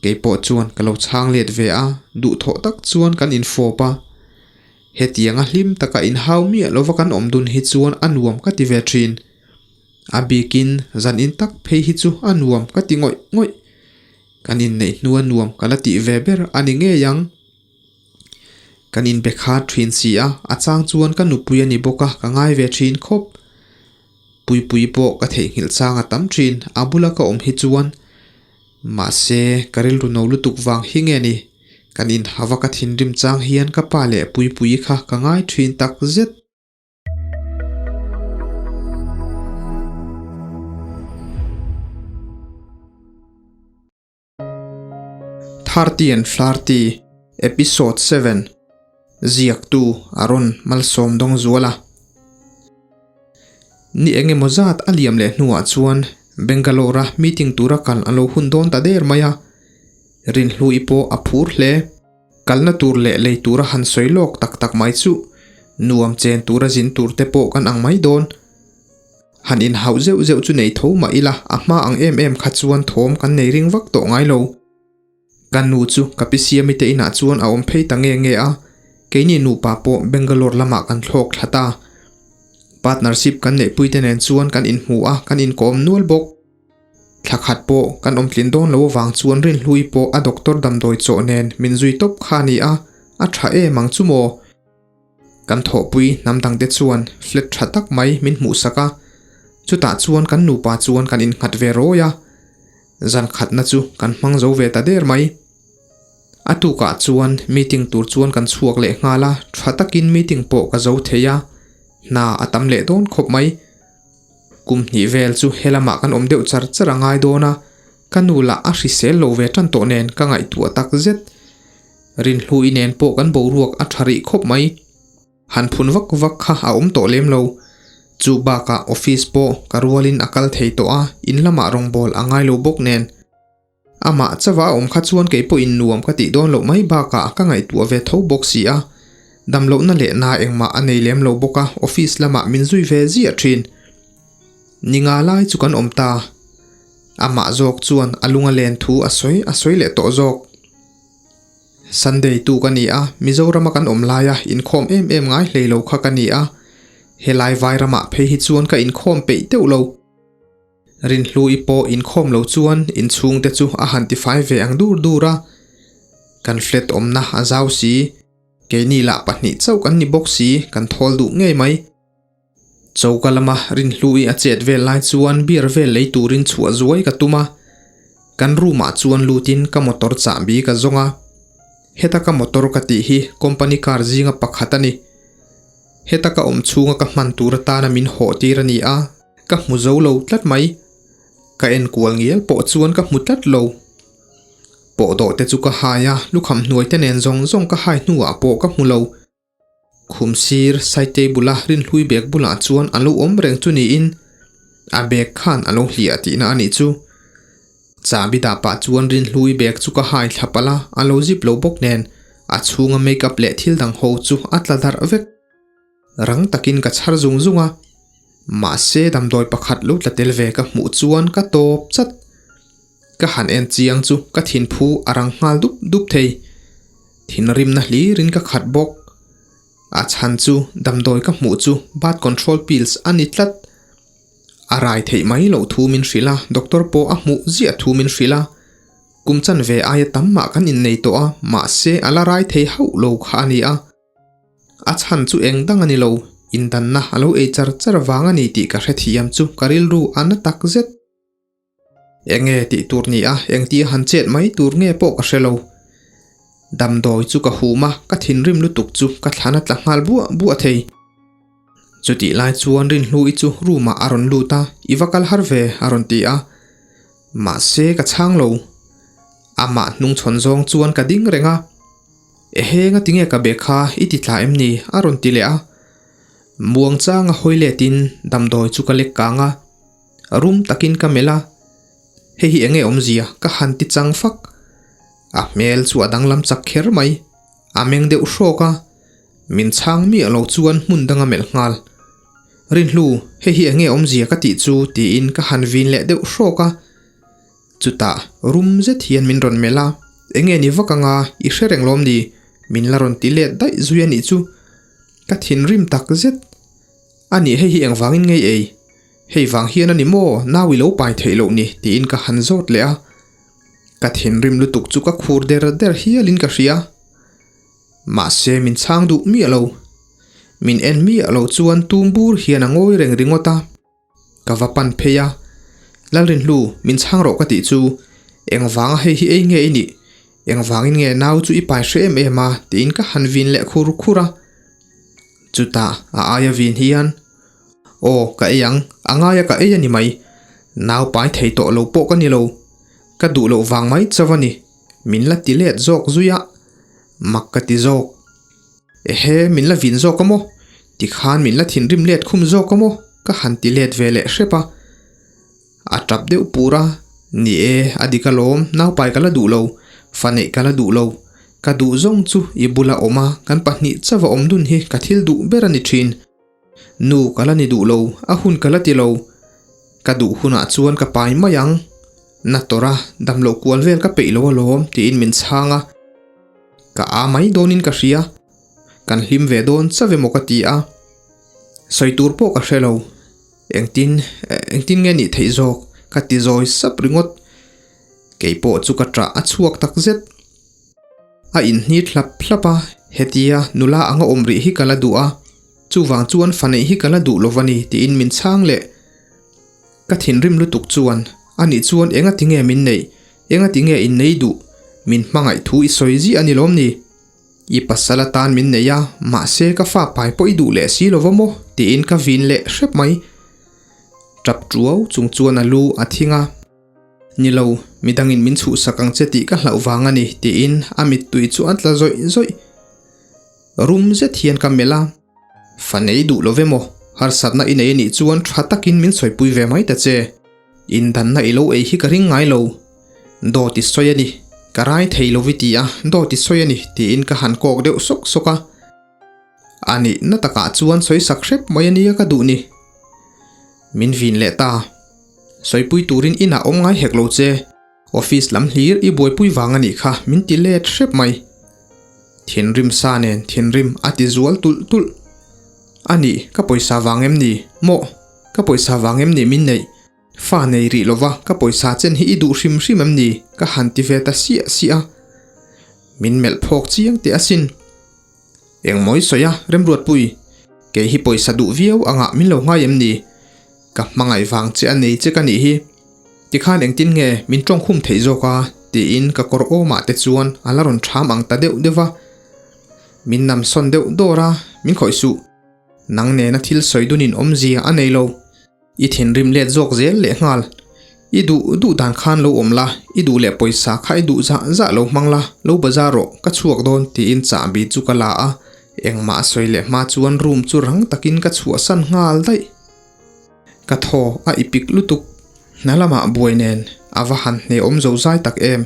Keipawh chuan ka lo chhang let ve a, duhthawh tak chuan kan infawp a. Hetianga hlim taka inhau miah lova kan awm dun hi chuan a nuam ka ti ve thin. A bikin zan in tak phei hi chu a nuam ka ti ngawih ngawih. Kan inneih hnua nuam ka la tih ve ber a ni ngei ang. Kan inbe kha thin si a, a chang chuan ka nupui a ni bawk a, ka ngai ve thin khawp. Puipui pawh ka theihnghilh chang a tam thin, a bula ka awm hi chuan. Mahse, ka rilru no lutuk vang hi nge ni? Kan inhava ka thinrim chang hian ka pa leh Puipui kha ka ngai thin tak zet. Tharty and Flarty, Episode 7, Ziaktu Aaron Malsawmdawngzuala. Ni eng emaw zat a liam leh hnuah chuan Bangalore-a meeting tura kal a lo hun dawn ta der mai a, Rinhlui pawh a phur hle. Kalna tur leh lei tura han sawi lawk tak tak mai chu nuam chen tura zin tur te pawh kan ang mai dawn. Han inhauh zeuh zeuh chu nei tho mah ila a hma ang em em kha chuan thawm kan nei ring vak tawh ngai lo. Ka nu chu ka pi Siami te inah chuan a awm phei ta nge nge a, keini nupa pawh Bangalore lamah kan thlawk thla ta. Partnership kan neihpui te nen chuan kan inhmu a, kan inkawm nual bawk. Thla khat pawh kan awm tlin dawn lo avang chuan Rinhlui pawh a doctor damdawi chawh nen min zui tawp kha a ni a, a tha em ang chu maw? Kan thawhpui hnam dangte chuan flat tha tak mai min hmuhsak a, chutah chuan kan nupa chuan kan innghat ve rawi a, zan khatna chu kan hmang zo ve ta der mai. A tukah chuan meeting tur chuan kan chhuak leh nghal a, tha takin meeting pawh ka zo thei a, hna a tam leh dawn khawp mai. Kum hnih vel chu helamah kan awm deuh char char a ngai dawn a, ka nu lah a hrisel lo ve tan tawh nen ka ngaihtuah tak zet. Rinhlui nen pawh kan boruak a tha rih khawp mai. Han phun vak vak kha a awm tawh lem lo. Chu bakah office pawh ka rualin a kal thei tawh a, in lamah rawngbâwl a ngai lo bawk nen. Amah chauha a awm kha chuan kei pawhin nuam ka tih dawn loh mai bakah ka ngaihtuah ve tho bawk si a. Damlohna leh na engmah a nei lem lo bawk a, office lamah min zui ve ziah thin. Ni nga lai chu kan awm ta. Amah zawk chuan a lung a len thu a sawi a sawi leh tawh zawk. Sunday tu ka ni a, Mizorama kan awm laia inkhawm em em ngai hlei lo kha ka ni a, helai Vairamah phei hi chuan ka inkhawm peih deuh lo. Rinhlui pawh inkhawm lo chuan inchhungte chu a han tifai ve ang dur dur a, kan flat awmna a zau si, keini lah pahnih chauh kan ni bawk si, kan thawl duh ngei mai. Choka lama Rinhlui a chet vel lai chuan beer vel lei turin chhuah zuai ka tum a, kan room ah chuan lutin ka motor chahbi ka zawng a, heta ka motor ka tih hi company car zinga pakhat a ni. Heta ka awm chhunga ka hman tur atana min hawh tir a ni a, ka hmu zo lo tlat mai. Ka enkual ngial pawh chuan ka hmu tlat lo. Pawh dawh te chu ka hai a, lukham hnuai te nen zawng zawng ka hai hnuah pawh ka hmu lo. Khum sir side table a rinhlui bag bulah chuan a lo awm reng chu niin a bag khan a lo hliah tihna a nih chu. Chahbi dah pah chuan rinhlui bag chu ka hai thla palh a, a lo zip lo bawk nen a chhunga makeup leh thil dang ho chu a tla darh vek. Rang takin ka chhar zung zung a, mahse damdawi pakhat lo tla tel ve ka hmuh chuan ka tawp chat. Ka han en chiang chu ka thinphu a rang nghal dup dup thei. Thinrimna hlirin ka khat bawk. A chhan chu damdawi ka hmuh chu birth control pills a ni tlat. A rai theih mai loh thu min hrilh a, doctor pawh a hmuh ziah thu min hrilh a. Kum chanve aia tam mah kan innei tawh a, mahse a la rai thei hauh lo kha a ni a. A chhan chu eng dang a ni lo, indanna a lo ei char char vang a ni tih ka hrethiam chu ka rilru a na tak zet. Enge tih tur ni a, engtia han chet mai tur nge pawh ka hre lo. Damdawi chu ka hum a, ka thinrim lutuk chu ka thlan a tla nghal buah buah thei. Chutih lai chuan Rinhlui chu room ah a rawn lut a, I va kal har ve a rawn ti a. Mahse ka chhang lo. Amah hnungchhawn zawng chuan ka ding reng a. Ehe ngatinge ka be kha i ti tla em ni? a rawn ti leh a. Muangchanga hawi letin damdawi chu ka lek kang a. Rum takin ka melh a, hei hi enge awmzia ka han ti chang fak. A hmel chu a danglam chak kher mai, a meng deuh hrawk a, min chhang miah lo chuan hmun danga melh nghal. Rinhlu, hei hi enge awmzia ka tih chu tiin ka han vin leh deuh hrawk a. Chutah rum zet hian min rawn melh a, Enge ni vak anga i hre reng lawm ni? Min la rawn ti let daih zui a nih chu. Ka thinrim tak zet. A nih hei hi engvangin ngei ei? Hei vang hian a ni maw nau i lo pai theih loh ni? tiin ka han zawt leh a. Ka thinrim lutuk chu ka khur der der hialin ka hria. Mahse min chhang duh miah lo. Min en miah lo chuan tum bur hian a ngawi reng ringawt a. Ka va pan phei a, Lalrinhlu, min chhang rawh ka tih chu, engvanga hei hi ei nge i nih? Engvangin nge nau chu i pai hre em em a? tiin ka han vin leh khur khur a. Chutah a aia vin hian, Aw, ka ei ang, a ngaia ka ei a ni mai. Nau pai thei tawh lo pawh ka ni lo. Ka duh loh vang mai chauh a ni. Min la ti let zawk zui a, mak ka ti zawk. Ehe, min la vin zawk a maw? Tikhan min la thinrim let khum zawk a maw? Ka han ti let ve leh hrep a. A tap deuh pur a, Ni e, a dik alawm, naupai ka la duh lo, fa neih ka la duh lo. Ka duh zawng chu i bula awm a, kan pahnih chauha awm dun hi ka thil duh ber a ni thin. Nu ka la ni duh lo, a hun ka la ti lo. Ka duh hunah chuan ka pai mai ang. Na tawrh a, damloh kual vel ka peih lo alawm, tiin min chhang a. Ka a mai dawnin ka hria. Kan hlim ve dawn chauh emaw ka ti a. Sawi tur pawh ka hre lo. Engtin, engtin nge nih theih zawk? Ka ti zawi sap ringawt. Kei pawh chu ka ṭah a chhuak tak zet. A inhnit hlap hlap a, hetia nula anga awm rih hi ka la duh a, chuvang chuan fa neih hi ka la duh lo va ni tiin min chhang leh. Ka thinrim lutuk chuan, Anih chuan enga ti nge min neih? Enga ti nge in nei duh? Min hmangaih thu i sawi zih a ni lawm ni? I pasal atan min nei a, mahse ka fa pai pawh i duh leh si lo va maw? tiin ka vin leh hrep mai. Tap tuau chung chuan a lu a thing a. Ni lo, midangin min chhuhsak ang che tih ka hlauh vang a ni, tiin a mittui chu a tla zawih zawih. Rum zet hian ka melh a. Fa nei duh lo ve maw? Harsatna i nei anih chuan tha takin min sawipui ve mai ta che. Indanna i lo ei hi ka ring ngai lo. Dawt i sawi a ni. Ka rai thei lo i ti a, dawt i sawi a ni, tiin ka han kawk deuh sawk sawk a. A nih na takah chuan sawisak hrep mai a nia ka duh ni. Min vin leh ta. Sawipui turin inah awm ngai hek lo che. Office lam hlir i buaipui vang a nih kha min ti let hrep mai. Thinrim sa nen thinrim a ti zual tulh tulh. A nih, ka pawisa vang em ni? Mawh, ka pawisa vang em ni min neih? Fa nei rih lova ka pawisa chen hi i duh hrim hrim em ni? Ka han ti ve ta siah siah a. Min melh phawk chiang teh asin. Engmawi sawi a, Remruatpui, kei hi pawisa duh viau angah min lo ngai em ni? Ka hmangaih vang che a nei che ka nih hi. Tikhan engtin nge min tawngkhum theih zawk a? tiin ka kawr awmah te chuan a la rawn ṭham ang ta deuh deuh va. Min nam sawn deuh dawr a, min khawih suh. Nang nena thil sawi dunin awmzia a nei lo. I thinrim let zawk zel leh nghal. I duh duh dan khan lo awm la, i duh leh pawisa kha i duh zah zah lo hmang la, lo bazar rawh, ka chhuak dawn tiin chahbi chu ka la a, engmah a sawi leh hma chuan room chu rang takin ka chhuahsan nghal daih. Ka thaw a ipik lutuk, hna lamah buai nen a va han hne awm zo zai tak em.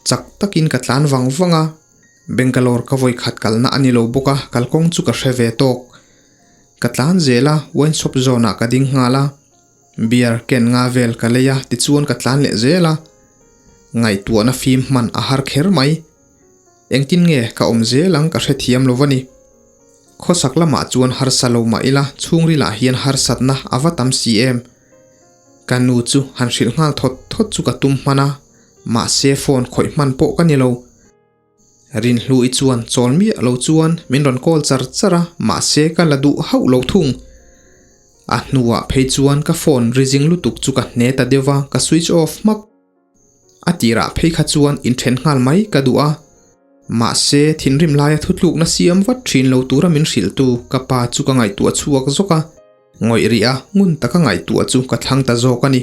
Chak takin ka tlan vang vang a, Bangalore ka vawikhat kalna a ni lo bawk a, kalkawng chu ka hre ve tawk. Ka tlan zel a, wine shop zawn ah ka ding nghal a, beer ken nga vel ka lei a tichuan ka tlan leh zel a, ngaihtuahna fim hman a har kher mai. Engtin nge ka awm zel ang ka hrethiam lo va ni. Khawsak lamah chuan harsa lo mah ila chhungril ah hian harsatna a va tam si em. Ka nu chu han hrilh nghal thawt thawt chu ka tum hman a, mahse phone khawih hman pawh ka ni lo. Rinhluii chuan chawl miah lo chuan min rawn call char char a, mahse ka la duh hauh lo thung. A hnuah phei chuan ka phone ri zing lutuk chu ka hne ta deuh va, ka switch off hmak. A tirah phei kha chuan inthen nghal mai ka duh a, mahse thinrim laia thutlukna siam vat thin lo tura min hrilhtu ka pa chu ka ngaihtuah chhuak zawk a, ngawih rih a ngun taka ngaihtuah chu ka thlang ta zawk a ni.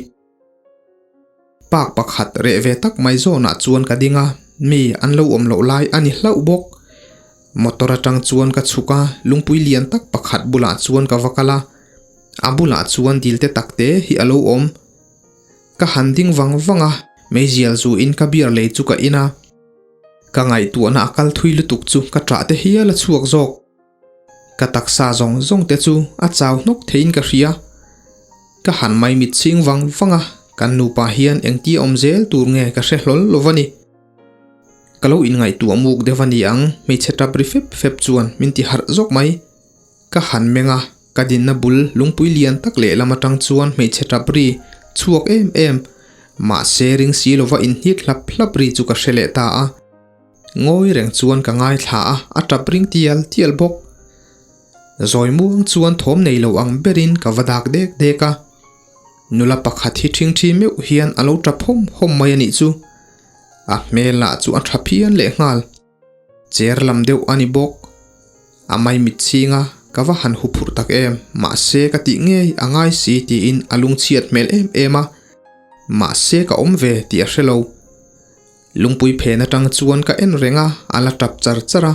Park pakhat reh ve tak mai zawnah chuan ka ding a, mi an lo awm loh lai a ni hlauh bawk. Motor atang chuan ka chhuk a, lungpui lian tak pakhat bulah chuan ka va kal a, a bulah chuan dil te tak te hi a lo awm. Ka han ding vang vang a, meizial zu in ka beer lei chu ka in a. Ka ngaihtuahna a kal thui lutuk chu ka ṭah te hial a chhuak zawk. Ka taksa zawng zawng te chu a chau hnawk theiin ka hria. Ka han mai mit chhing vang vang a, Kan nupa hian engti awm zel tur nge ka hre hlawl lo va ni. Ka lo inngaihtuah muk deuh a ni ang, hmeichhe tap ri fep fep chuan min ti harh zawk mai. Ka han meng a, ka dinna bul lungpui lian tak lehlam atang chuan hmeichhe tap ri chhuak em em, mahse ring si lova inhnit hlap hlap ri chu ka hre leh ta a. Ngawi reng chuan ka ngaithla a, a tap ring tial tial bawk. Zawi muang chuan thawm nei lo ang berin ka va dak dek dek a. Nula pakhat hi ṭhingṭhi meuh hian a lo ṭap hawm hawm mai a nih chu. A hmel lah chu a ṭha phian lehnghal. Cher lam deuh a ni bawk. A maimit chhing a, ka va han hu phurh tak em, mahse ka tih ngei a ngai si tiin a lungchhiat hmel em em a. Mahse ka awm ve tih a hre lo. Lungpui phen atang chuan ka en reng a, a la tap char char a.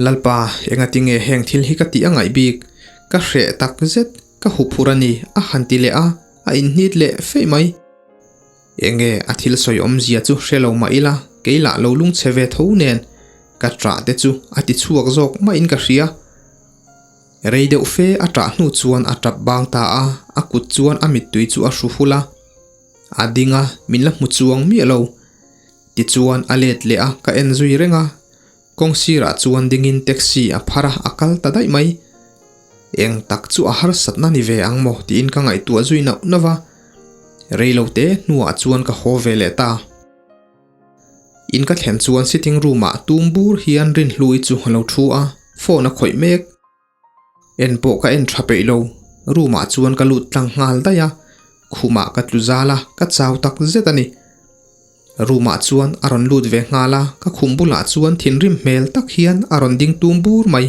Lalpa, engati nge heng thil hi ka tih a ngaih bik? Ka hreh tak zet, ka hu phurh a ni, a han ti leh a, a inhnit leh feih mai. Enge a thil sawi awmzia chu hre lo mah ila, kei lah lo lungchhe ve tho nen ka ṭah te chu a ti chhuak zawk mahin ka hria. Rei deuh fe a ṭah hnu chuan a ṭap bang ta a, a kut chuan a mittui chu a hru hul a. A ding a, min la hmu chuang miah lo. Tichuan a let leh a, ka en zui reng a. Kawng sirah chuan dingin taxi a phar a, a kal ta daih mai. Eng tak chu a harsatna ni ve ang maw tiin ka ngaihtuah zui nauh nauh a. Rei lo te hnuah chuan ka haw ve leh ta. In ka thlen chuan sitting room ah tum bur hian Rinhlui chu a lo thu a, phone a khawih mek. En pawh ka en tha peih lo, room ah chuan ka lut tlang nghal daih a, khumah ka tlu zal a, ka chau tak zet a ni. Room ah chuan a rawn lut ve nghal a, ka khum bulah chuan thinrim hmel tak hian a rawn ding tum bur mai.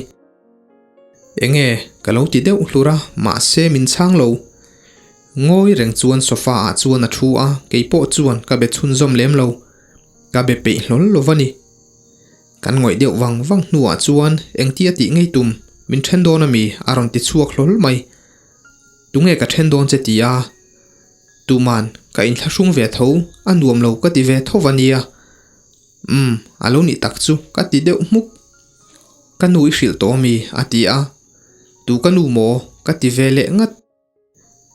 Enge ka lo ti deuh hlur a, mahse min chhang lo. Ngawi reng chuan sofa ah chuan a thu a, keipawh chuan ka be chhunzawm lem lo. Ka be peih hlawl lo va ni. Kan ngawih deuh vang vang hnuah chuan engtia tih ngei tum, min then dawn ami? a rawn ti chhuak hlawl mai. Tunge ka then dawn che ti a? Tuman ka inthlahrung ve tho, a nuam lo ka ti ve tho va nia. Umm, a lo nih tak chu ka ti deuh hmuk. Ka nu i hrilh tawh ami? a ti a. Tu ka nu maw? ka ti ve leh ngat.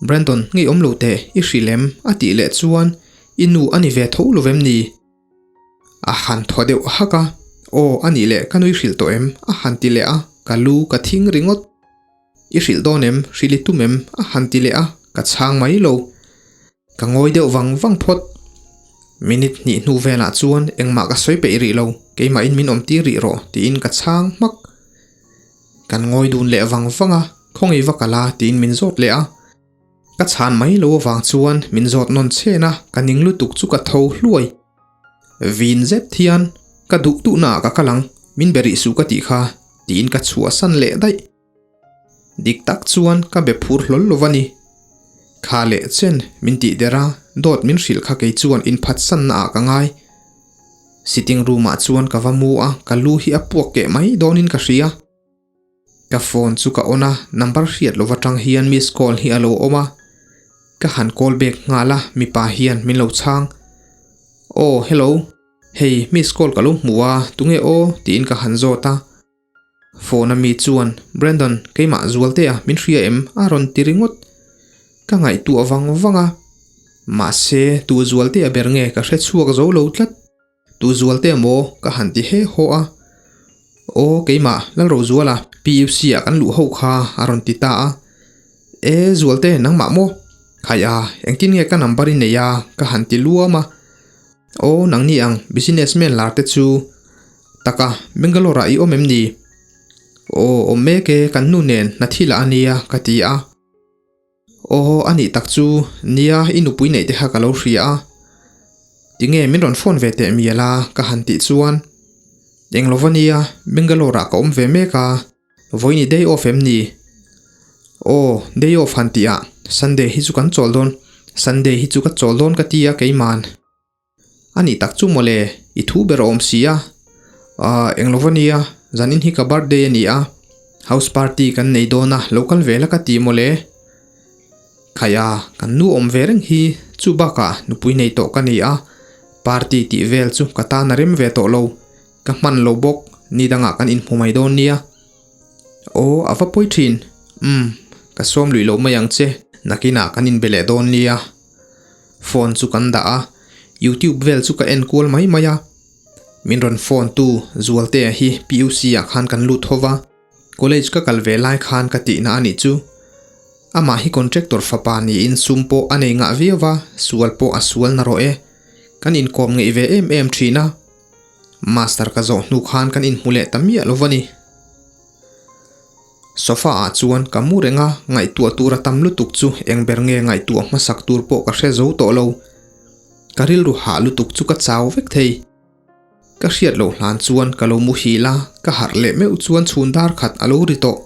Brandon, ngei awm lo teh, i hrilh em? a tih leh chuan, I nu a ni ve tho lo vem ni? A han thaw deuh hak a, Aw, a nih leh ka nui hrilh tawh em? a han ti leh a, ka lu ka thing ringawt. I hrilh dawn em? Hrilh i tum em? a han ti leh a, ka chhang mai lo. Ka ngawi deuh vang vang phawt. Minute hnih hnu velah chuan engmah ka sawi peih rih lo, keimahin min awm tir rih rawh tiin ka chhang hmak. Kan ngawi dun leh vang vang a, khawngaih va kal a tiin min zawt leh a. Ka chhan mai lo avang chuan min zawt nawn chhen a, ka ning lutuk chu ka tho hluai. Vin zet hian ka duh duhna ah ka kal ang, min be rih suh ka tih kha tiin ka chhuahsan leh daih. Dik tak chuan ka be phur hlawl lo va ni. Kha leh chen min tih der a, dawt min hrilh kha kei chuan inphatsanna ah ka ngai. Sitting room ah chuan ka va mu a, ka lu hi a puak keh mai dawnin ka hria. Ka phone chu ka on a, number hriat lova tang hian miss call hi a lo awm a. Ka han call back nghal a, mipa hian min lo chhang. Aw hello, hei miss call ka lo hmu a, tunge aw? tiin ka han zawt a. Phone a mi chuan, Brandon, keimah Zualtea min hria em? a rawn ti ringawt. Ka ngaihtuah vang vang a. Mahse, tu Zualtea ber nge ka hre chhuak zo lo tlat. Tu Zualtea maw? ka han ti he haw a. Aw, keimah, Lalrozuala, PUC ah kan luh ho kha a rawn ti ta a. E, Zualte, nangmah maw? Khai a, engtin nge ka number i nei a? ka han ti luam a. Aw, nangni ang, businessman lar te chu. Taka, Bangalore ah i awm em ni? Aw, awm mek e, kan nu nen hna thil ah a nia, ka ti a. Aw, a nih tak chu, nia, i nupui neih te kha ka lo hria a. Tinge min rawn phone ve teh mial a, ka han tih chuan. Eng lova nia, Bangalore ah ka awm ve mek a, vawiin i day off em ni? Aw, day off han tih ah, Sunday hi chu kan chawl dawn, Sunday hi chu ka chawl dawn ka ti a keiman. A nih tak chu mawle, i thu ber a awm si a. Ahh, eng lo va nia, zanin hi ka birthday a ni a, house party kan nei dawn a, lo kal ve la ka ti mawle. Khai a, kan nu awm ve reng hi, chu bakah nupui nei tawh ka ni a, party tih vel chu ka tan a rem ve tawh lo, ka hman lo bawk, ni dangah kan inhmu mai dawn nia. Aw, a va pawi thin. Umm, ka sawm luih loh mai ang che, nakinah kan inbe leh dawn nia. Phone chu kan dah a, youtube vel chu ka en kual mai mai a. Min rawn phone tu Zualtea hi PUC ah khan kan lut ho va, college ka kal ve lai khan ka tihna a nih chu. Amah hi contractor fapa niin sum pawh a nei ngah viau va, sual pawh a sual na rawh e. Kan inkawm ngeih ve em em thin a. Master ka zawh hnu khan kan inhmu leh ta miah lo va ni. Sofa ah chuan ka mu reng a, ngaihtuah tur a tam lutuk chu eng ber nge ngaihtuah hmasak tur pawh ka hre zo tawh lo. Ka rilru hah lutuk chu ka chau vek thei. Ka hriat loh hlan chuan ka lo muhil a, ka harh leh meuh chuan chhun dar khat a lo ri tawh.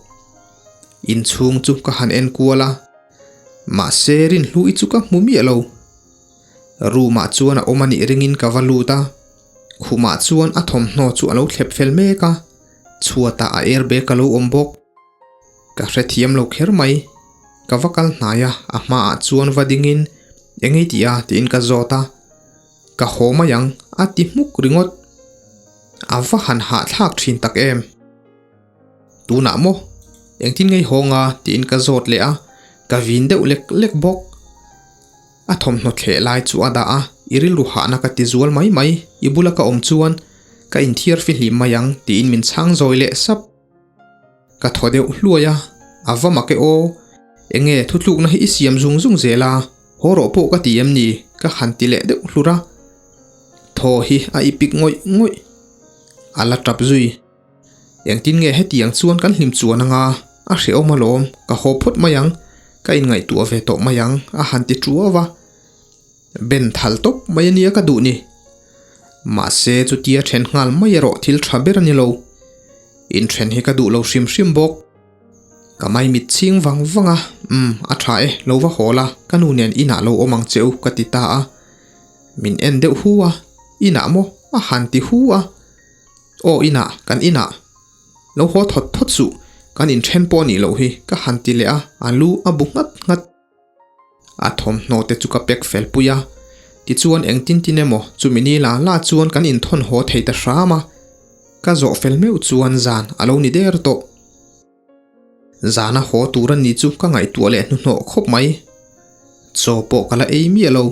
Inchhung chu ka han en kual a, mahse Rinhluii chu ka hmu miah lo. Room ah chuan a awm a nih ringin ka va lut a, khumah chuan a thawmhnaw chu a lo thlep fel mek a. Chhuatah a airbag a lo awm bawk. Ka hrethiam lo kher mai. Ka va kal hnai a, a hmaah chuan va dingin eng ei tih a tiin ka zawt a. Ka haw mai ang a ti hmuk ringawt. A va han hahthlak thin tak em. Tunah maw? Engtin ngei haw nga tiin ka zawt leh a, ka vin deuh lek lek bawk. A thawmhnaw thleh lai chu a dah a, I rilru hahna ka ti zual mai mai, i bula ka awm chuan ka inthiar fihlim mai ang tiin min chhang zawi leh sap. Ka thaw deuh hluai a, a va mak e aw, enge thutlukna hi i siam zung zung zel a, haw rawh pawh ka ti em ni ka han ti leh deuh hlur a. Thaw hi a ipik ngawih ngawih, a la tap zui. Engtin nge hetiang chuan kan hlim chuan anga a hrehawm alawm, ka haw phawt mai ang, ka inngaihtuah ve tawh mai ang a han ti tuau a. Ben thal tawp mai ania ka duh ni. Mahse chutia then nghal mai erawh thil tha ber a ni lo. Inthen hi ka duh lo hrim hrim bawk. Ka maimit chhing vang vang a, umm a tha e, lo va haw la, ka nu nen inah lo awm ang che u ka ti ta a. Min en deuh hu a, inah maw a han ti hu a. Aw inah, kan inah. Lo haw thawt thawt suh, kan inthen pawh anih loh hi, ka han ti leh a, a lu a bu nghat nghat. A thawmhnaw te chu ka pack fel pui a, tichuan engtin tin emaw chumi ni la la chuan kan inthawn haw thei ta hram a, ka zawh fel meuh chuan zan a lo ni der tawh. Zana haw tur a ni chu ka ngaihtuah leh hnuhnawh khawp mai. Chaw pawh ka la ei miah lo.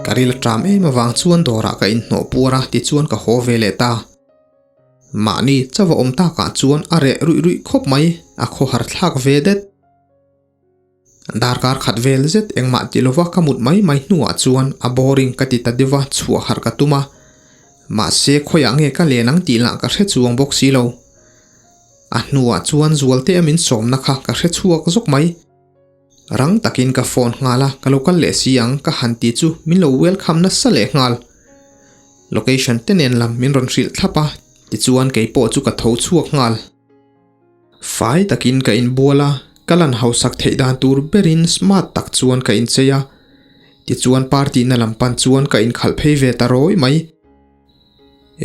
Ka ril a ṭam em avang chuan dawrah ka inhnawh puar a tichuan ka haw ve leh ta. Mahni chauh a awm takah chuan a reh ruih ruih khawp mai, a khawhar thlak ve det. Darkar khat vel zet engmah ti lova ka mut mai mai hnuah chuan a boring ka ti ta deuh a, chhuah harh ka tum a. Mahse khawiah nge ka len ang tih lah ka hre chuang bawk si lo. A hnuah chuan Zualtea min sawmna kha ka hre chhuak zawk mai. Rang takin ka phone nghal a, ka lo kal leh si ang ka han ti chu min lo welcome nasa leh nghal. Location te nen lam min rawn hrilh thlap a, tichuan keipawh chu ka tho chhuak nghal. Fai takin ka inbual a, ka lan hausak theih dan tur berin smart tak chuan ka inchei a, tichuan party na lam pan chuan ka inkhalh phei ve ta rawi mai.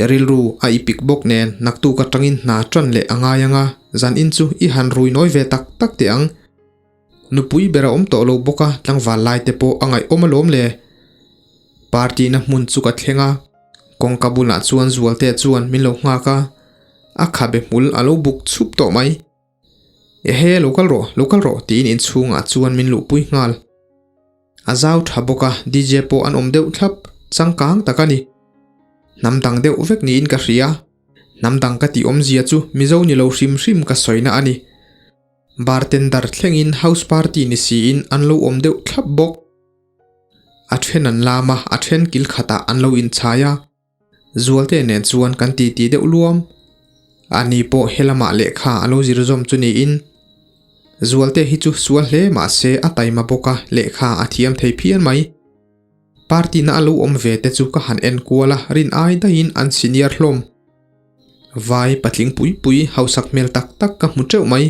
Rilru a ipik bawk nen naktuk atangin hna tan leh a ngai ang a, zanin chu i han rui nawi ve tak tak teh ang. Nupui ber a awm tawh lo bawk a, tlangval lai te pawh a ngaihawm alawm le. Party na hmun chu ka thleng a, kawngka bulah chuan Zualtea chuan min lo nghak a, a khabe hmul a lo buk chhup tawh mai. Ehe, lo kal rawh, lo kal rawh tiin inchhungah chuan min luhpui nghal. A zau tha bawk a, DJ pawh an awm deuh thlap, changkang tak a ni. Hnam dang deuh vek niin ka hria, hnam dang ka tih awmzia chu Mizo ni lo hrim hrim ka sawina a ni. Bartender thlengin house party ni siin an lo awm deuh thlap bawk. A then an lam a, a then kil khatah an lo inchhai a. Zualte nen chuan kan titi deuh luam. Ani pawh helamah lehkha a lo zir zawm chu niin. Zualte hi chu sual hle mah se a taima bawk a, lehkha a thiam thei phian mai. Party na a lo awm ve te chu ka han en kual a, rin ai daihin an senior hlawm. Vai patling pui pui hausak hmel tak tak ka hmu teuh mai.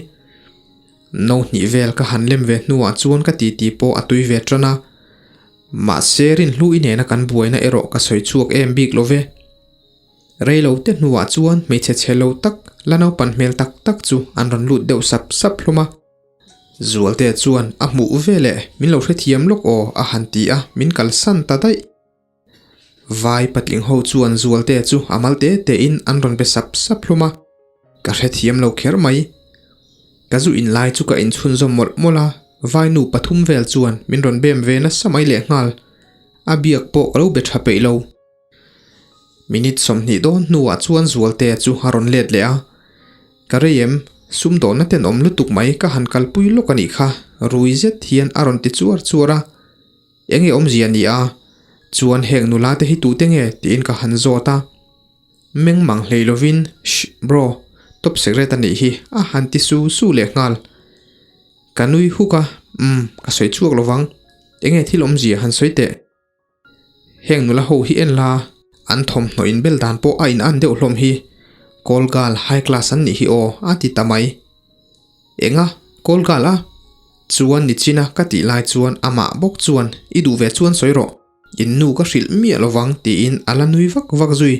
No hnih vel ka han lem ve hnuah chuan ka titi pawh a tui ve tan a. Mahse rinhlu i nena kan buaina erawh ka sawi chhuak em bik lo ve. Rei lo te hnuah chuan hmeichhe chhe lo tak, la naupan hmel tak tak chu an rawn lut deuh sap sap hlawm a. Zualtea chuan a hmuh veleh min lo hrethiam lawk aw a han ti a, min kalsan ta daih. Vai patling ho chuan Zualtea chu a mal te te in an rawn be sap sap hlawm a, ka hrethiam lo kher mai. Ka zu in lai chu ka inchhunzawm mawlh mawlh a, vai nu pathum vel chuan min rawn bem ve nasa mai lehnghal. A biak pawh ka lo be tha peih lo. Minute 20 dawn hnuah chuan Zualtea chu a rawn let leh a. Ka rei em, sumdawnna tenawm lutuk mai ka han kalpui lawk a nih kha, rui zet hian a rawn ti chuar chuar a. Enge awmzia ni a? Chuan heng nula te hi tute nge? tiin ka han zawt a. Meng mang hlei lovin, Shh bro, top secret a nih hi, a han ti su su leh nghal. Ka nui huk a, Umm, ka sawi chhuak lovang. Enge thil awmzia han sawi teh? Heng nula ho hi en la, an thawmhnaw in bel dan pawh a in an deuh hlawm hi. Call girl high class an nih hi aw, a ti ta mai. Enga, call girl a? Chuan ni chin a ka tih lai chuan amah bawk chuan i duh ve chuan sawi rawh, in nu ka hrilh miah lovang tiin a la nui vak vak zui.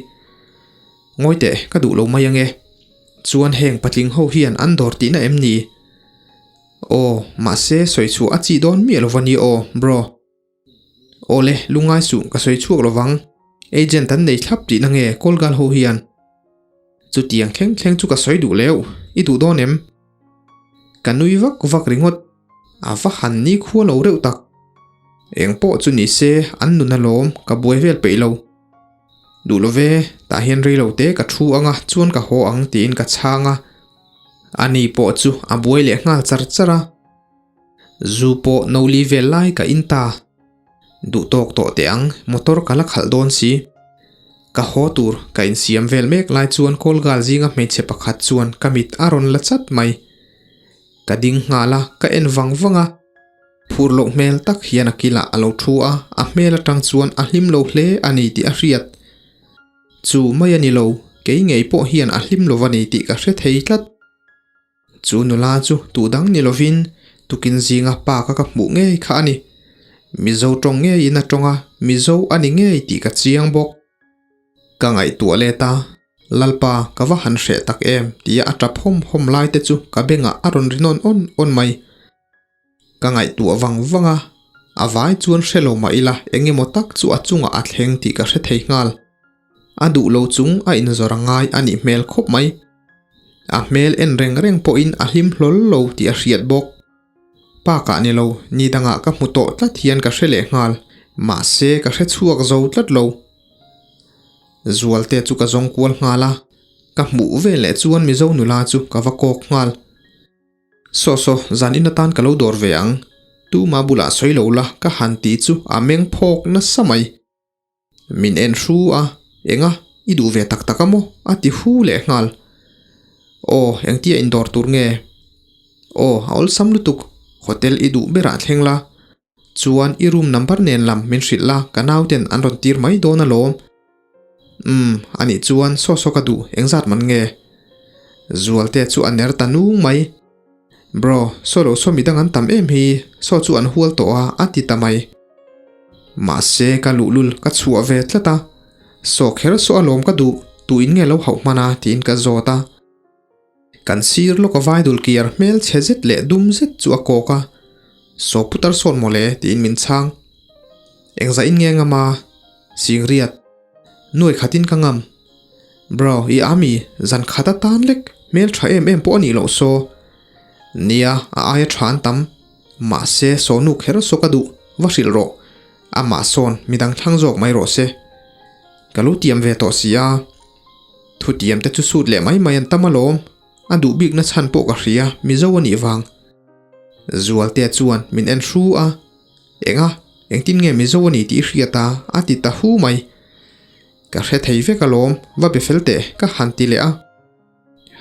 Ngawi teh, ka duh lo mai ange. Chuan heng patling ho hian an dawr tihna em ni? Aw, mahse sawi chhuah a chih dawn miah lova ni aw, bro. Awle, lungngai suh, ka sawi chhuak lovang. Agent an nei thlap tihna nge Kolgal ho hian? Chutiang thleng thleng chu ka sawi duh leu, i duh dawn em? Ka nui vak vak ringawt, a va han ni khua lo reuh tak. Eng pawh chu ni se, an nun alawm, ka buai vel peih lo. Duh lo ve, tah hian rei lo te ka thu anga chuan ka haw ang tiin ka chhang a. Ani pawh chu a buai leh nghal char char a. Zu pawh no li vel lai ka in ta. Duh tawk tawh teh ang, motor ka la khalh dawn si. Ka haw tur ka insiam vel mek lai chuan Kawlgal zinga hmeichhe pakhat chuan ka mit a rawn la chat mai. Ka ding nghal a, ka en vang vang a. Phur loh hmel tak hian a kilah a lo thu a, a hmel atang chuan a hlim lo hle a ni tih a hriat. Chu mai a ni lo, kei ngei pawh hian a hlim lo a ni tih ka hre thei tlat. Chu nula chu tu dang ni lovin tukin zinga pa ka ka hmuh ngei kha a ni. Mizo tawng ngeiin a tawng a, Mizo a ni ngei tih ka chiang bawk. Ka ngaihtuah let a, Lalpa ka va han hreh tak em tia a tap hawm hawm lai te chu ka bengah a rawn ri nawn awn awn mai. Ka ngaihtuah vang vang a, a vai chuan hre lo mah ila eng emaw tak chu a chungah a thleng tih ka hre thei nghal. A duh lo chung a inzawr a ngai a nih hmel khawp mai. A hmel en reng reng pawhin a hlim hlawl lo tih a hriat bawk. Park-ah ni lo, ni dangah ka hmu tawh tlat hian ka hre leh nghal, mahse ka hre chhuak zo tlat lo. Zualte chu ka zawng kual nghal a, ka hmuh veleh chuan Mizo nula chu ka va kawk nghal. Saw saw, zan in atan ka lo dawr ve ang. Tuma bulah sawi lo la ka han ti chu a meng phawk nasa mai. Min en hru a, Enga, i duh ve tak tak a maw? a ti hu leh nghal. Aw, engtia indawr tur nge? Aw, a awlsam lutuk, hotel i duh berah thleng la. Chuan i room number nen lam min hrilh la, ka nauten an rawn tir mai dawn alawm. Umm, anih chuan saw saw ka duh, engzat man nge? Zualte chu a ner ta nung mai. Bro, saw lo saw midang an tam em hi, saw chu an hual tawh a, a ti ta mai. Mahse ka luhlul ka chhuah ve tlat a, saw kher saw alawm ka duh, tuin nge lo hauh hman a tiin ka zawt a. Kan sir lawk a vaidul kiar hmel chhe zet leh dum zet chu a kawk a, Saw putar sawn mawle tiin min chhang. Engzah in nge ngam a? Singriat. Nuai khatin ka ngam. Bro, i ami, zan khat atan lek, hmel tha em em pawh a nih loh saw. Nia, a aia tha an tam. Mahse, saw nu kher saw ka duh, va hrilh rawh. Amah sawn midang thlang zawk mai rawh se. Ka lo tiam ve tawh si a. Thutiam te chu sut leh mai mai an tam alawm, a duh bikna chhan pawh ka hria, Mizo a nih vang. Zualtea chuan min en hru a, Enga, engtin nge Mizo a ni tih i hriat a? a ti ta hu mai. Ka hre thei vek alawm, va be fel teh, ka han ti leh a.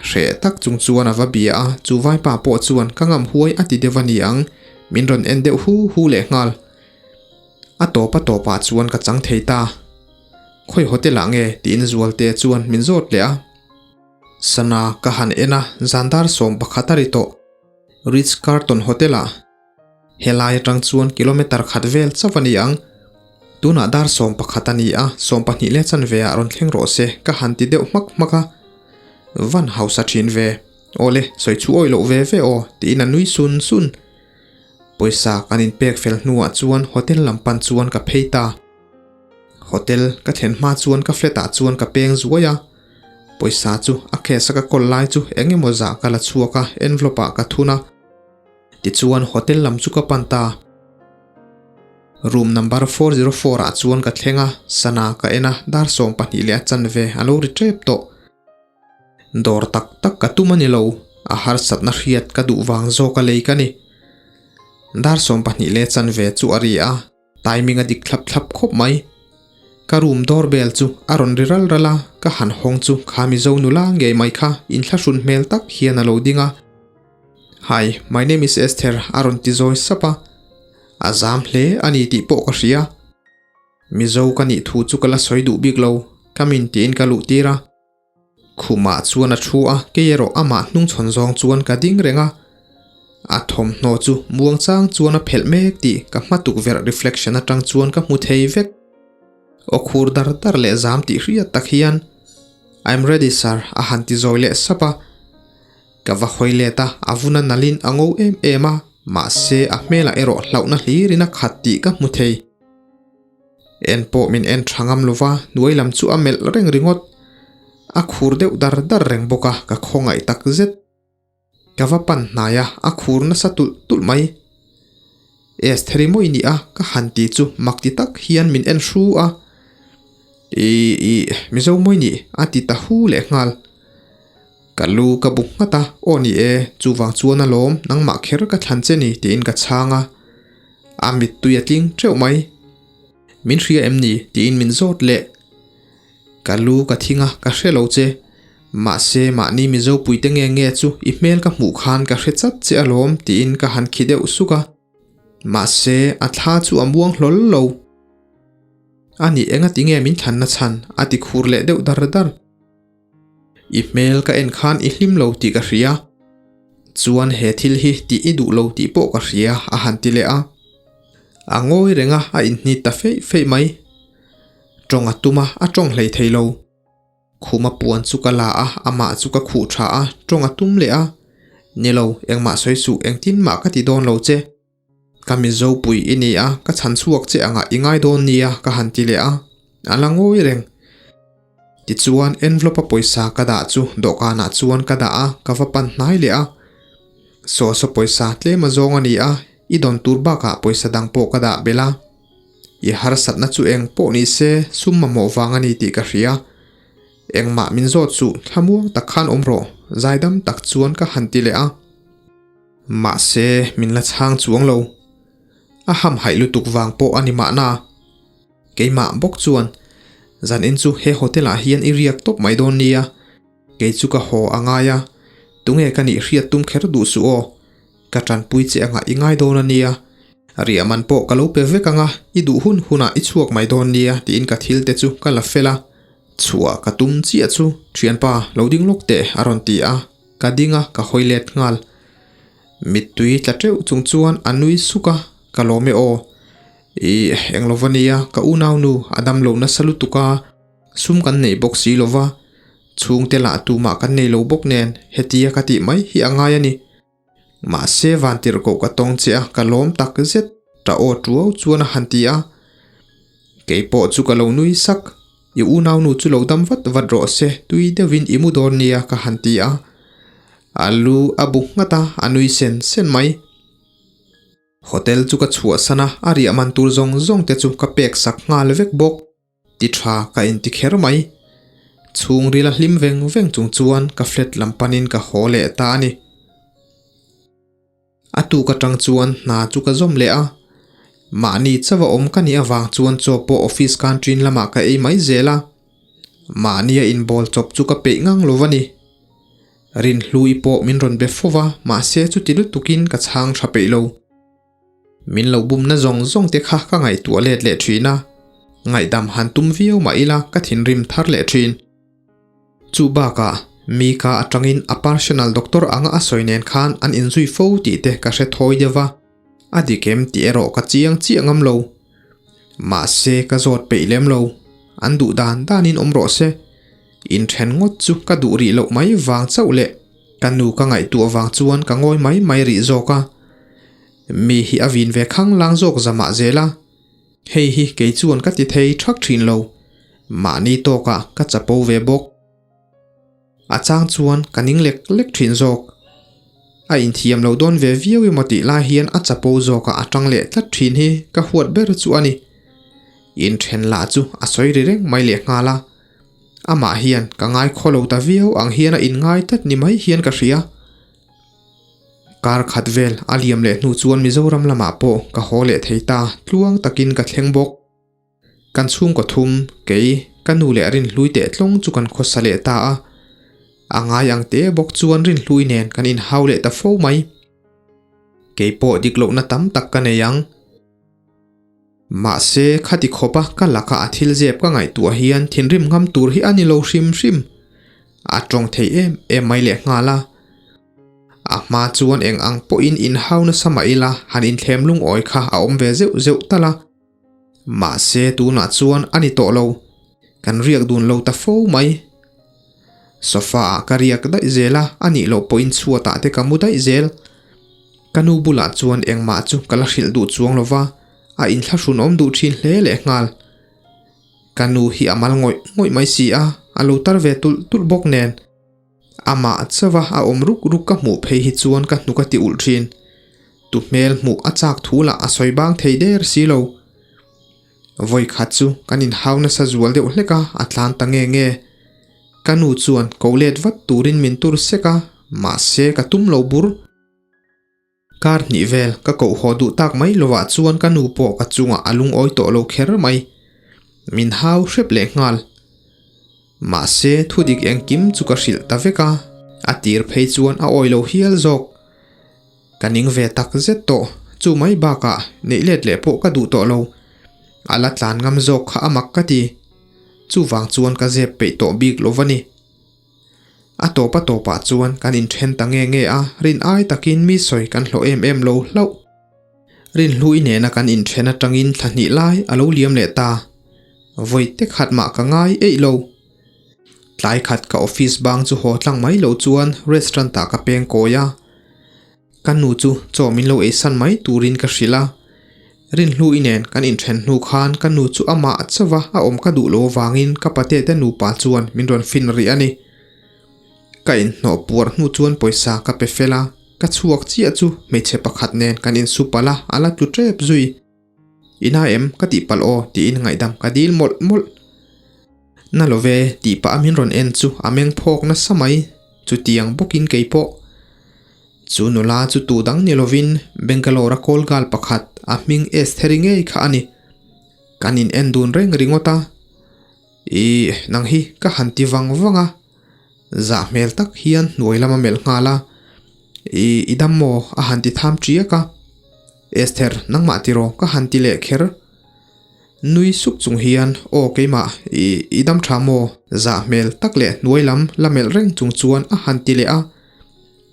Hreh tak chung chuan a va bia a, chu vaipa pawh chuan ka ngam huai a ti deuh a ni ang, min rawn en deuh hu hu leh nghal. A tawp a tawpah chuan ka chang thei ta. Khawi hotel ah nge? tiin Zualte chuan min zawt leh a. Sana ka han en a, zandar 11 a ri tawh. Ritz Carlton Hotel ah. Helai atang chuan kilometer khat vel chauh a ni ang. Tunah dar 11 a ni a, 12 leh chanve ah rawn thleng rawh se ka han ti deuh hmak hmak a. Van hausa thin ve. Awle, sawi chu awih loh ve ve aw, tiin a nui sun sun. Pawisa kan inpek fel hnuah chuan hotel lam pan chuan ka phei ta. Hotel ka thlen hma chuan ka flat ah chuan ka peng zuai a, pawisa chu a case a ka kawl lai chu eng emaw zah ka la chhuak a, envelope ah ka thun a. Tichuan hotel lam chu ka pan ta. Room number 404 ah chuan ka thleng a, sana ka en a, dar 12 leh a chanve a lo ri tep tawh. Dawr tak tak ka tum a ni lo, a harsatna hriat ka duh vang zawk a lei ka ni. Dar 12 leh chanve chu a ri a, timing a dik thlap thlap khawp mai. Ka room doorbell chu a rawn ri ral ral a, ka han hawng chu kha Mizo nula ngei mai kha inthlahrun hmel tak hian a lo ding a. Hi, my name is Esther a rawn ti zawi sap a. A zam hle a ni tih pawh ka hria. Mizo ka nih thu chu ka la sawi duh bik lo, ka min tiin ka luh tir a. Khumah chuan a thu a, kei erawh amah hnungchhawn zawng chuan ka ding reng a. A thawmhnaw chu muangchang chuan a phelh mek tih ka hma tukverh reflection atang chuan ka hmu thei vek. Aw khur dar dar leh zam tih hriat tak hian, I'm ready sir a han ti zawi leh sap a. Ka va hawi let a, a vun a nalhin a ngo em em a, mahse a hmelah erawh hlauhna hlirin a khat tih ka hmu thei. En pawh min en tha ngam lova, hnuai lam chu a melh reng ringawt. A khur deuh dar dar reng bawk a, ka khawngaih tak zet. Ka va pan hnai a, a khur nasa tulh tulh mai. Estheri mawi ni a, ka han ti chu mak ti tak hian min en hru a. I, i, Mizo mawi ni, a ti ta hu leh nghal. Ka lu ka bu nghat a, aw ni e, chuvang chuan alawm, nangmah kher ka thlan che ni tiin ka chhang a. A mittui a tling teuh mai. Min hria em ni? tiin min zawt leh. Ka lu ka thing a, ka hre lo che. Mahse, mahni Mizo puite nge nge chu i hmel ka hmuh khan ka hre chat che alawm tiin ka han khi deuh suk a. Mahse, a thla chu a muang hlawl lo. A nih engati nge min thlanna chhan? a ti khur leh deuh dar dar. I hmel ka en khan i hlim lo tih ka hria. Chuan he thil hi tih i duh lo tih pawh ka hria a han ti leh a. A ngawi reng a, a inhnit ta feih feih mai. Tawng a tum a, a tawng hlei thei lo. Khuma puan chu ka la a, amah chu ka khuh tha a, tawng a tum leh a. Ni lo, engmah sawi suh, engtin mah ka ti dawn lo che. Ka Mizo pui i ni a, ka chhan chhuak che angah i ngai dawn nia ka han ti leh a, a la ngawi reng. Tichuan envelope a pawisa ka dah chu dawhkanah chuan ka dah a, ka va pan hnai leh a. Saw saw pawisa tlem a zawng a ni a, i dawn tur bakah pawisa dang pawh ka dah belh a. I harsatna chu eng pawh ni se sum mamawh vang a ni tih ka hria. Engmah min zawt suh, thlamuang tak khan awm rawh, zaidam tak chuan ka han ti leh a. Mahse, min la chhang chuang lo. A hamhaih lutuk vang pawh a ni mahna. Keimah bawk chuan, Zanin chu he hotel ah hian i riak tawp mai dawn nia. Kei chu ka haw a ngai a, tunge ka nih hriat tum kher duh suh aw. Ka tanpui che angah i ngai dawn a nia. Riah man pawh ka lo pe vek ang a, i duh hun hunah i chhuak mai dawn nia tiin ka thil te chu ka la fel a. Chhuah ka tum chiah chu, Thianpa, lo ding lawk teh a rawn ti a. Ka ding a, ka hawi let nghal. Mittui tla teuh chung chuan a nui suk a, ka lawm e aw. Ih, eng lova nia, ka unaunu a dam lo nasa lutuk a, sum kan nei bawk si lova, chhungte lah tumah kan nei lo bawk nen, hetia ka tih mai hi a ngai a ni. Mahse vantirhkoh ka tawng che a, ka lawm tak zet, ta aw tuau chuan a han ti a. Kei pawh chu ka lo nui sak, I unaunu chu lo dam vat vat rawh se, tui deuhin i mu dawn nia ka han ti a. A lu a bu nghat a, a nui sen sen mai. Hotel chu ka chhuahsan a, a riah man tur zawng zawng te chu ka pek sak nghal vek bawk. Ti tha ka inti kher mai. Chhungril a hlim veng veng chung chuan ka flat lam panin ka haw leh ta a ni. A tuk atang chuan hna chu ka zawm leh a. Mahni chauh a awm ka nih avang chuan chaw pawh office canteen lamah ka ei mai zel a. Mahnia inbawl chawp chu ka peih ngang lo va ni. Rinhlui pawh min rawn be fo va, mahse chuti lutukin ka chhang tha peih lo. Min lo bumna zawng zawng te kha ka ngaihtuah let leh thin a, ngaihdam han tum viau mah ila ka thinrim thar leh thin. Chu bakah Mika atangin a personal doctor anga a sawi nen khan an inzui fo tih te ka hre thawi deuh va, a dik em tih erawh ka chiang chiah ngam lo. Mahse ka zawt peih lem lo, an duh dan danin awm rawh se. Inthen ngawt chu ka duh rih loh mai vang chauh leh ka nu ka ngaihtuah vang chuan ka ngawi mai mai rih zawk a. Mi hi a vin ve khang lang zawk zamah zel a. Hei hi kei chuan ka ti thei thak thin lo. Mahni tawkah ka chapo ve bawk. A chang chuan ka ning lek lek thin zawk. A inthiam lo dawn ve viau emaw tih lai hian a chapo zawkah a tang leh tlat thin hi ka huat ber chu a ni. Inthen lah chu a sawi ri reng mai leh nghal a. Amah hian ka ngai khaw lo ta viau ang hian a inngai tlat ni mai hian ka hria. Kar khat vel a liam leh hnu chuan Mizoram lamah pawh ka haw leh thei ta, tluang takin ka thleng bawk. Kan chhungkaw thum, kei, ka nu leh Rinhlui teh tlawng chu kan khawsa leh ta a. A ngai ang te bawk chuan Rinhlui nen kan inhau leh ta fo mai. Kei pawh dik lohna tam tak ka nei ang. Mahse, khati khawpa ka laka a thil zep ka ngaihtuah hian thinrim ngam tur hi a ni lo hrim hrim. A tawng thei em em mai leh nghal a. A hma chuan eng ang pawhin inhau nasa mah ila han inthlem lungawi kha a awm ve zeuh zeuh tal a. Mahse tunah chuan a ni tawh lo. Kan riak dun lo ta fo mai. Sofa ah ka riak daih zel a, a nih loh pawhin chhuatah te ka mu daih zel. Ka nu bulah chuan engmah chu ka la hrilh duh chuang lo va, a inthlahrun awm duh thin hle leh nghal. Ka nu hi a mal ngawih ngawih mai si a, a lo tar ve tulh tulh bawk nen. Amah chauha a awm ruk ruk ka hmuh phei hi chuan ka hnuk a ti ulh thin. Tu hmel hmuh a chak thu lah a sawi bang thei der si lo. Vawi khat chu kan inhau nasa zual deuh hlek a, a tlan ta nge nge. Ka nu chuan ko let vat turin min tur sek a, mahse ka tum lo bur. Kar hnih vel ka koh haw duh tak mai lovah chuan ka nu pawh ka chungah a lungawi tawh lo kher mai. Min hau hrep leh nghal. Mahse thudik engkim chu ka hrilh ta vek a, a tir phei chuan a awi lo hial zawk. Ka ning ve tak zet tawh, chu mai bakah neih let leh pawh ka duh tawh lo. A la tlan ngam zawk kha a mak ka ti. Chuvang chuan ka zep peih tawh bik lo va ni. A tawp a tawpah chuan kan inthen ta nge nge a, rin ai takin mi sawi kan hlawh em em lo hlauh. Rinhlui nena kan inthen atangin thla hnih lai a lo liam leh ta. Vawi te khat mah ka ngai eih lo. Tlai khat ka office bang chu haw tlang mai lo chuan restaurant ah ka peng kawi a. Ka nu chu chaw min lo eisan mai turin ka hrilh a. Rinhlui nen kan inthen hnu khan ka nu chu amah chauha a awm ka duh lo avangin ka pate te nupa chuan min rawn fin rih a ni. Ka inhnawh puar hnu chuan pawisa ka pe fel a, ka chhuak chiah chu hmeichhe pakhat nen kan insupalh a, a la tlu tep zui. Ina em ka tih palh aw tiin ngaihdam ka dil mawlh mawlh. Na lo ve tih pah a min rawn en chu a meng phawk nasa mai, chutiang bawkin kei pawh. Chu nula chu tu dang ni lovin Bangalore a call girl pakhat a hming Estheri ngei kha a ni. Kan in en dun reng ringawt a, Ih nang hi ka han ti vang vang a, zah hmel tak hian hnuai lam a melh nghal a, Ih i dam maw a han ti tham tiak a, Esther nangmah tiraw ka han ti leh kher. Nui suk chung hian aw keimah i i dam tha maw? Zah hmel tak leh hnuai lam la melh reng chung chuan a han ti leh a,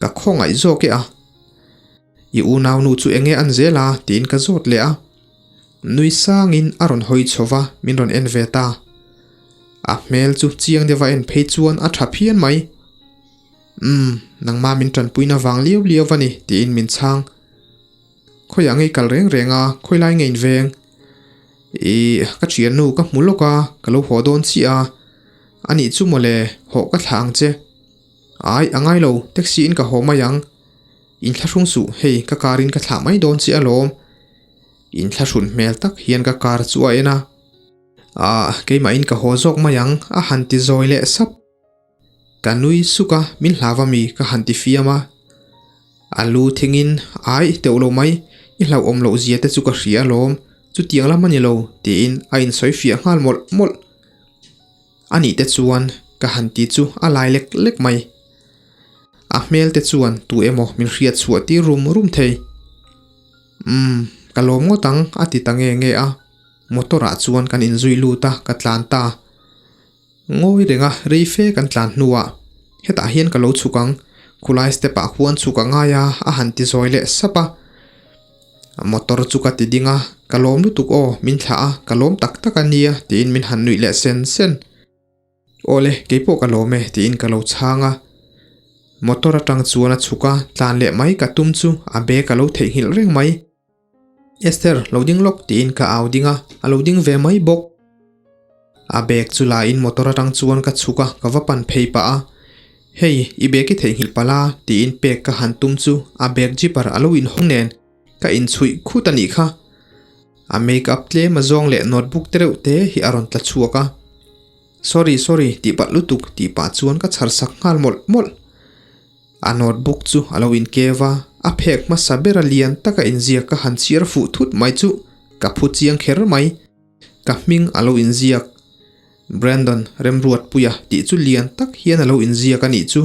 ka khawngaih zawk e a. I unau nu chu enge an zel a? tiin ka zawt leh a. Nui sangin a rawn hawi chho va, min rawn en ve ta. A hmel chu chiang deuha en phei chuan a tha phian mai. Umm, nangma min tanpuina vang liau liau a ni tiin min chhang. Khawiah ngei kal reng reng a, khawi lai nge in veng? Ih, ka thiannu ka hmu lawk a, ka lo haw dawn chiah a. Anih chu mawle, hawh ka thlah ang che. Ai, a ngai lo, taxi in ka haw mai ang. Inthlahrung suh, hei ka car in ka thlah mai dawn chiah alawm. Inthlahrun hmel tak hian ka car chu a en a. Ah, keimahin ka haw zawk mai ang, a han ti zawi leh sap. Ka nui suk a, min hlau a mi ka han ti fiam a. A lu thingin, Ai, teuh lo mai, i hlauhawm loh zia te chu ka hria alawm, chutiang lam a ni lo, tiin a insawi fiah nghal mawlh mawlh. A nih te chuan ka han ti chu a lai lek lek mai. A hmel te chuan tu emaw min hriat chhuah tir rum rum thei. Umm, ka lawm ngawt ang, a ti ta nge nge a. Motor ah chuan kan inzui lut a, ka tlan ta. Ngawi renga rei fe kan tlan hnuah hetah hian ka lo chhuk ang, khulai step ah khuan chhuk a ngai a, a han ti zawi leh sap a. Motor chu ka ti ding a, ka lawm lutuk aw, min thlah a, ka lawm tak tak a nia tiin min han nuih leh sen sen. Awle, keipawh ka lawm e tiin ka lo chhang a. Motor atang chuan a chhuk a, tlan leh mai ka tum chu a bag a lo theihnghilh reng mai. Esther, lo ding lawk tiin ka au ding a, a lo ding ve mai bawk. A bag chu la in motor atang chuan ka chhuk a, ka va pan phei pah a. Hei, i bag i theihnghilh palh a, tiin pek ka han tum chu a bag zipper a lo inhawng nen ka inchhuih khut a nih kha. A make up tlem a zawng leh notebook te reuh te hi a rawn tla chhuak a. Sorry, sorry, tih palh lutuk tih pah chuan ka chhar sak nghal mawlh mawlh. A notebook chu a lo inkev a, a phek hmasa bera lian taka inziak ka han chhiar fuh thut mai chu ka phu chiang kher mai. Ka hming a lo inziak. Brandon Remruatpuia tih chu lian tak hian a lo inziak a nih chu.